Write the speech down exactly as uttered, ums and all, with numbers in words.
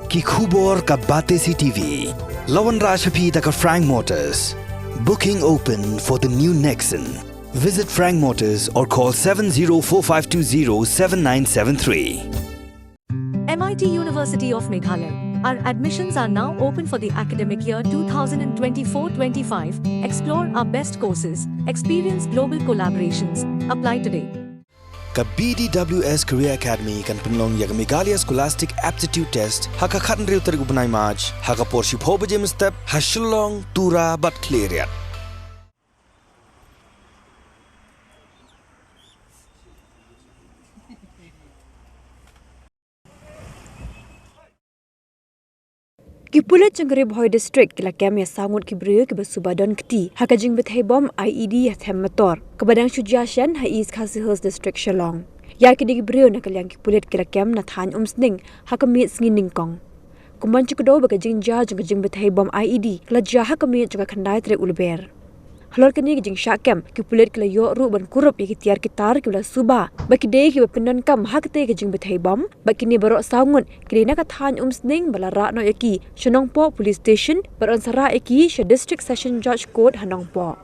Ki khubor ka Batesi T V. La wanrah sha phi da ka Frank Motors. Booking open for the new Nexon. Visit Frank Motors or call seven zero four five two zero seven nine seven three. M I T University of Meghalaya. Our admissions are now open for the academic year two thousand twenty-four twenty-five. Explore our best courses, experience global collaborations. Apply today. Ka B D W S Career Academy kan pynlong ïa ka Meghalaya Scholastic Aptitude Test ha ka khathynriew tarik u bnai March ha ka por shiphew baje mynstep ha Shillong, Tura bad Khliehriat. Ki pulit jong ka Ri Bhoi District ki la kem ïa saw ngut ki briew kiba suba don kti ha ka jingbthei bom I E D ha them motor kaba dang shu jia shen ha East Khasi Hills District, Shillong. Ïa kine ki briew na ka liang ki pulit ki la kem na thaiñ Umsning ha ka miet sngi nyngkong. Kumban shu kdew ba ka jingjia jong ka jingbthei bom I E D ka la jia ha ka miet jong ka khyndai tarik u Lber. Halor kane ka jingshah kem, ki pulit ki la ïoh ruh ban kurup ïa ki tiar ki tar kiba la suba ba ki dei kiba pyndonkam ha katei ka jingbthei bom, bad kine baroh saw ngut ki dei na ka thaiñ Umsning bad la rah noh ïa ki sha Nongpoh Police Station bad yn sa rah ïa ki sha District Session Judge Court ha Nongpoh.